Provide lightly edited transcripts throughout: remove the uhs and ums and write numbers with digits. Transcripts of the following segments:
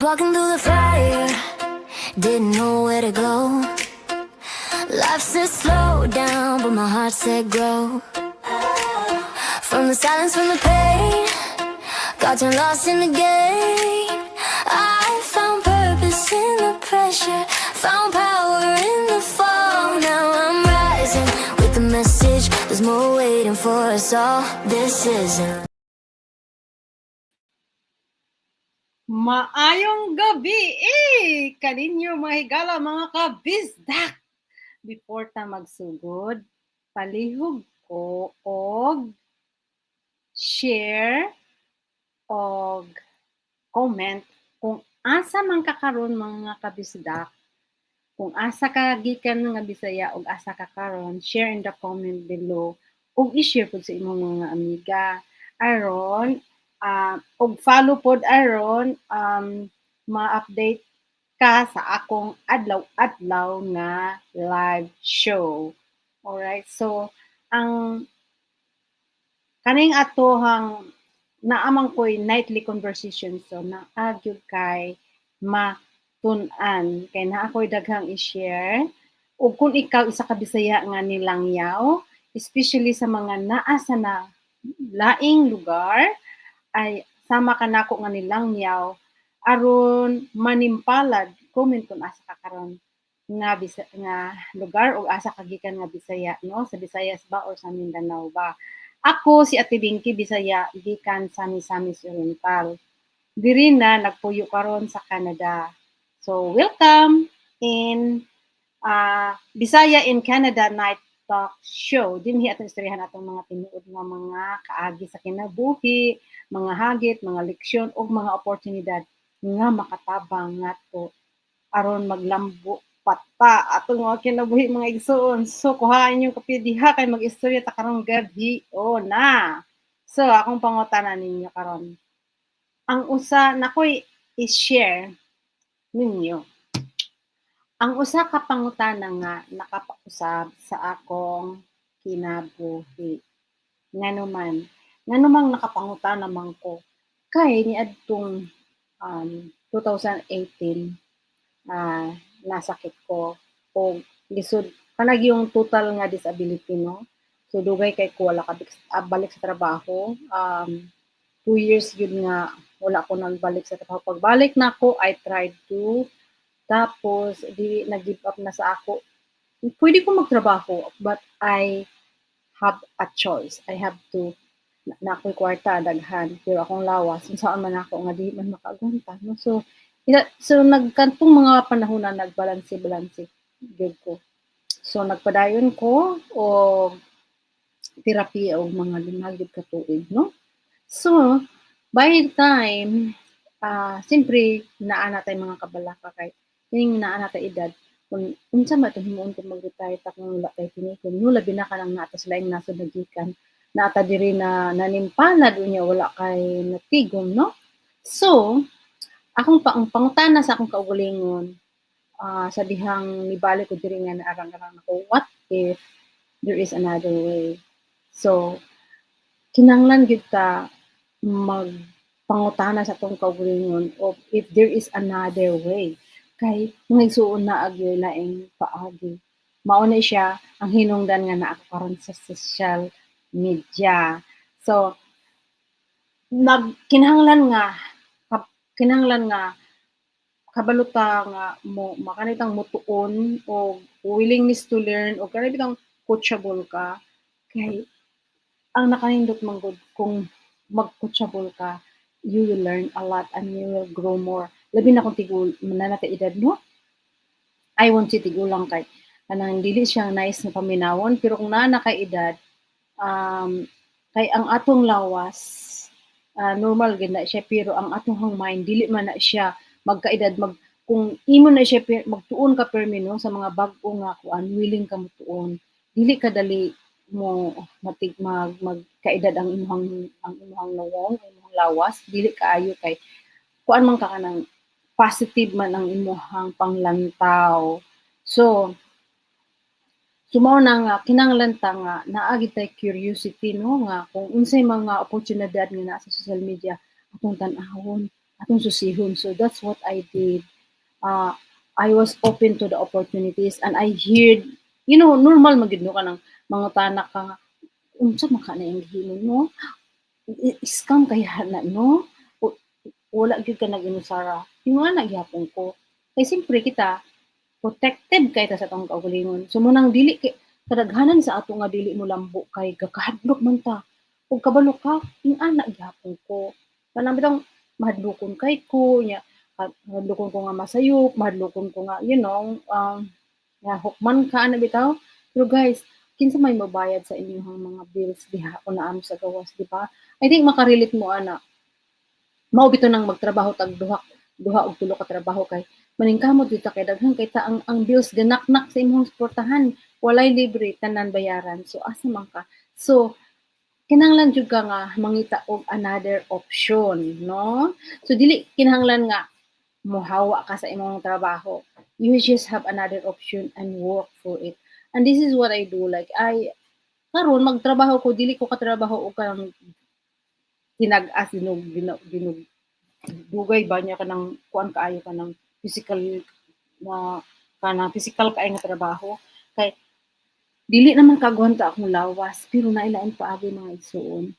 Walking through the fire, didn't know where to go. Life said slow down, but my heart said grow. From the silence, from the pain, got turned lost in the game. I found purpose in the pressure, found power in the fall. Now I'm rising with the message, there's more waiting for us all. This isn't. Maayong gabi eh kaninyo, mga higala, mga kabisdak. Before ta magsugod, palihog ko og share og comment kung asa man ka karon, mga kabisdak, kung asa ka gikan nga Bisaya ug asa ka karon. Share in the comment below ug i-share pud sa imong mga amiga aron og follow pod aron ma-update ka sa akong adlaw-adlaw nga live show. Alright, so ang kaning atohang naa man ko'y nightly conversation, so naa gyud kay matun-an kay naa ko'y daghang i-share. Ug kung ikaw isa ka Bisaya nga nilangyaw, especially sa mga naa sa na laing lugar, ay sama ka nako nga nilangyaw aron manimpalad, comment kung asa ka karon nga bisa nga lugar ug asa ka gikan nga Bisaya, no? Sa Visayas ba or sa Mindanao ba? Ako si Ate Binky, Bisaya gikan sa Misamis Oriental. Diri na nagpuyo karon sa Canada. So welcome in Bisaya in Canada Night Talk Show. Dinhi atong istoryahan atong mga tinuod nga mga kaagi sa kinabuhi, mga hagit, mga leksyon ug mga oportunidad nga makatabang nato aron maglambo pa ta atong mga kinabuhi, mga igsoon. So kuhaan inyong kape diha kay mag-istorya ta karong gabi o na. So akong pangutana ninyo karon. Ang usa nakoy i-share ninyo. Ang usa ka pangutana nga nakapausab sa akong kinabuhi. Ngano man? Ngano mang nakapangutana man ko? Kay niadtong 2018, nasakit ko og lisod kanang yung total nga disability, no? So dugay kay ko wala ka balik sa trabaho. 2 years yun nga wala ko nagbalik sa trabaho. Pagbalik nako, I tried to, tapos di nag-give up na sa ako. Pwede ko magtrabaho, but I have a choice. I have to na ako'y kwarta daghan pero akong lawas, unsaon man ako nga di man makaagwanta, no? So nagkantong mga panahon na nagbalanse balanse gyud ko. So nagpadayon ko og therapy og mga 5 gyud ka tuig, no? So by the time, siyempre naa na tay mga kabalaka kay kining naa na tay edad kung unsa man itong himuon kung mag-retire ta kung wala tay tinigom, no? Labi na kanang naa ta sa laing nasod na gikan, naa ta diri na nanimpalad, unya wala kay natigom, no? So akong pa ang pangutana sa akong kaugalingon, sa dihang nibalik ko diri nga naarang-arang ako, what if there is another way? So kinahanglan gyud ta magpangutana sa atong kaugalingon of if there is another way, kay mga igsuon, naa gyud laing paagi. Mao na siya ang hinungdan nga naa ko karon sa social media. So nag kinahanglan nga kabalo ta nga mo makanitang motuon o willingness to learn o kanang bitang coachable ka, kay ang nakanindot man gud kung mag-coachable ka, you will learn a lot and you will grow more, labi na kung tigul naa na tay edad, no? I won't say tigulang kay kanang dili siya nice nga paminawon, pero kung naa na kay edad, kay ang atong lawas, normal gyud na siya, pero ang atong mind dili man na siya magkaedad. Mag kung imo na siya magtuon ka permi, no, sa mga bag-o nga kuan, willing ka motuon, dili ka dali mo matig mag magkaedad ang imong nawong, ang imong lawas, dili kaayo kay kuan man ka, kanang positive man ang imong panglantaw. So mao na nga kinahanglan ta nga naa gyud tay curiosity, no, nga kung unsay mga oportunidad nga naa sa social media, atong tan-awon. Atong susihon. So that's what I did. I was open to the opportunities and I heard, normal man gyud no, kanang mangutana ka nga, "Unsa man ka na iyang gihimo, no? Scam kaya na, no?" Wala gyud ka nag-inusara. Ingon gihapon ko. Kay siyempre kita, protected kay ta sa atong kaugalingon. So mao nang dili kay kadaghanan sa ato nga dili mo lambo kay gakahadlok man ta. Ug kabalo ka, ing-ana gihapon ko. Kanang bitong mahadlokon kay ko nya, mahadlokon ko nga masayop, mahadlokon ko nga, nga hukman ka ana bitaw. Pero guys, kinsa may mobayad sa inyong mga bills diha kung naa mo sa gawas, di ba? I think maka-relate mo ana. Mao bitaw nang magtrabaho tag duha duha og tulo ka trabaho kay maningkamot gyud ta kay daghan kay ta ang bills ganaknak sa imong suportahan, walay libre, tanan bayaran. So asa man ka? So kinahanglan jud ka nga mangita og another option, no? So dili kinahanglan nga mohawa ka sa imong trabaho. You just have another option and work for it. And this is what I do. Like I karon magtrabaho ko, dili ko katrabaho og kanang tinag-as dinog dinog dinog dugay ba niya, kanang kuan kaayo, kanang physical na, kanang physical kaayo nga trabaho kay dili naman kagwanta akong lawas, pero naay lain paagi, mga igsuon,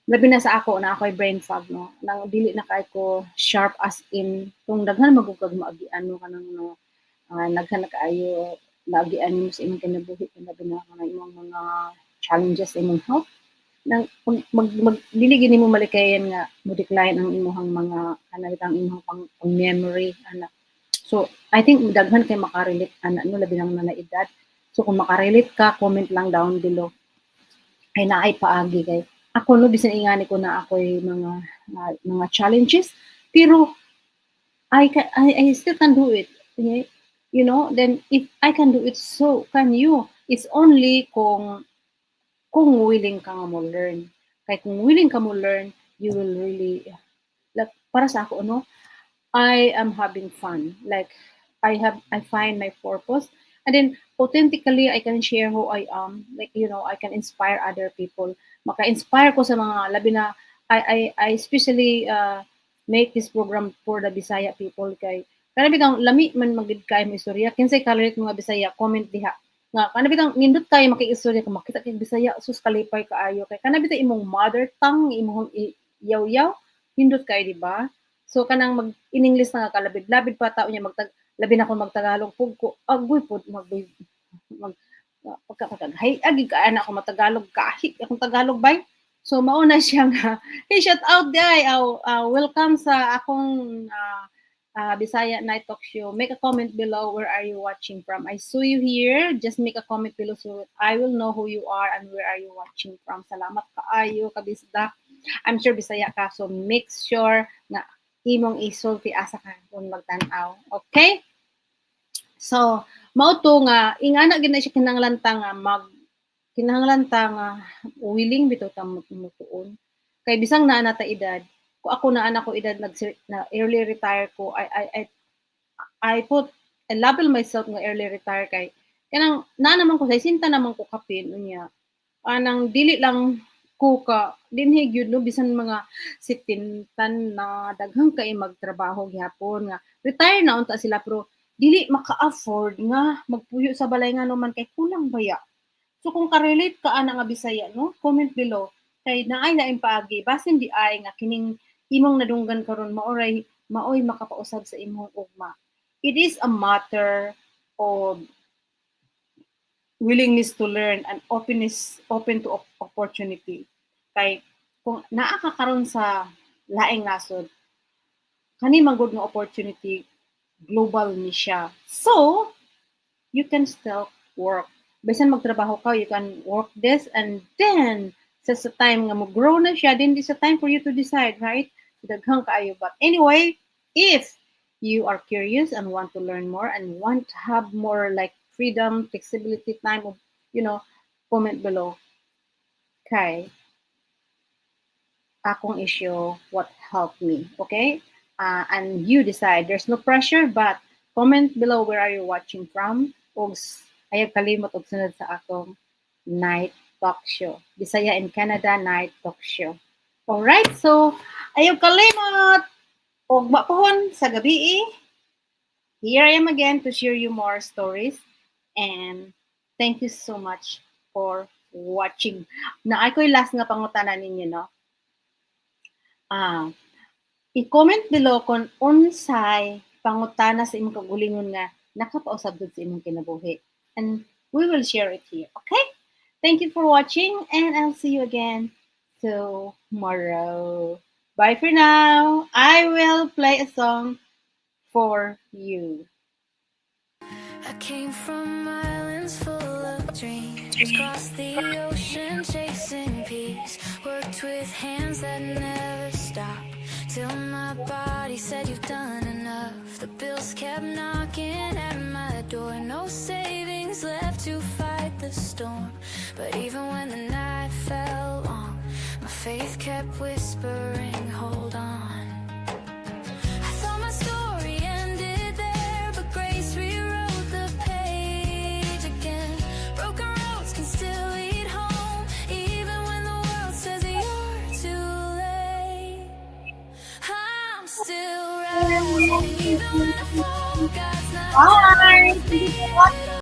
labi na sa ako na ako'y brain fog, no, nang dili na kay ko sharp, as in kung daghan man gud kag maagian no, kanang no, daghan na kaayo naagian nimo sa imong kinabuhi, labi na kanang imong mga challenges sa imong health, nang mag, mag, mag dili gyud nimo malikayan nga mo decline ang imong mga kanang ang imong pang memory ana. So I think daghan kay makarelate ana no, labi nang na edad. So kung makarelate ka, comment lang down below kay naay paagi. Kay ako no, bisan ingani ko na ako'y mga challenges, pero I still can do it. Then if I can do it, so can you. It's only kung willing ka nga mo learn. Kay kung willing ka mo learn, you will really, like para sa ako no, I am having fun. Like I find my purpose and then authentically I can share who I am. Like I can inspire other people. Maka-inspire ko sa mga, labi na I especially make this program for the Bisaya people kay kana bitang lami man magid kay mo istorya. Kinsay ka-relate mga Bisaya, comment diha. Nga kana bitang nindot kayo makig-istorya, kung makita kay Bisaya, sus, kalipay kaayo kay kana bitang imong mother tongue, imong yaw-yaw, nindot kayo, di ba? So kanang mag in English na nga kalabid labid pa tao niya, magtag labi na kung magtagalog pug ko, agoy pod mag pagka hay agi ka ana ako matagalog, kahit akong Tagalog bay. So mao na siya nga, hey, shout out di welcome sa akong Bisaya Night Talk Show. Make a comment below, where are you watching from? I saw you here. Just make a comment below so I will know who you are and where are you watching from. Salamat kaayo, kabisda. I'm sure Bisaya ka, so make sure na imong isulti asa ka kung magtan-aw. Okay? So, mao to nga ingana gyud na siya, kinahanglan ta nga willing bitaw ta mutuon. Kay bisang naa na ta edad, kung ako naa na ko edad, nag na early retire ko, I put I label myself nga early retire kay kanang naa naman ko sa sinta naman ko kapin unya. Anang dili lang ko ka dinhi gyud no, bisan mga 70 na, daghan kay magtrabaho gihapon nga retire na unta sila pero dili maka-afford nga magpuyo sa balay nga man kay kulang baya. So kung ka-relate ka ana nga Bisaya no, comment below kay naay laing paagi, basin di ay nga kining imong nadunggan karon maoray maoy makapausab sa imong ugma. It is a matter of willingness to learn and openness, open to opportunity. Kay kung naa ka karon sa laing nasod, kani man gud nga opportunity, global ni siya. So, you can still work. Bisan magtrabaho ka, you can work this and then sa time nga mo grow na siya, then it's a time for you to decide, right? Daghang kaayo. But anyway, if you are curious and want to learn more and want to have more like freedom, flexibility, time of, comment below. Kay akong issue, what helped me, okay? And you decide. There's no pressure, but comment below where are you watching from. Og ayaw kalimot og sunod sa akong night talk show. Bisaya in Canada Night Talk Show. Alright, so ayaw kalimot. Ugma pohon sa gabii, here I am again to share you more stories and thank you so much for watching. Naa ko'y last nga pangutana ninyo, no? I-comment below kung unsay pangutana sa imong kaugalingon nga nakapausab gud sa imong kinabuhi. And we will share it here, okay? Thank you for watching and I'll see you again tomorrow. Bye for now. I will play a song for you. I came from islands full of dreams, crossed the ocean chasing peace, worked with hands that never stop, till my body said, "You've done enough." The bills kept knocking at my door, no savings left to fight the storm. But even when the night felt long, my faith kept whispering, "Hold on." I thought my story ended there, but grace rewrote the page again. Broken roads can still lead home, even when the world says you're too late. I'm still rising, even when I fall. God's not Bye! done with me.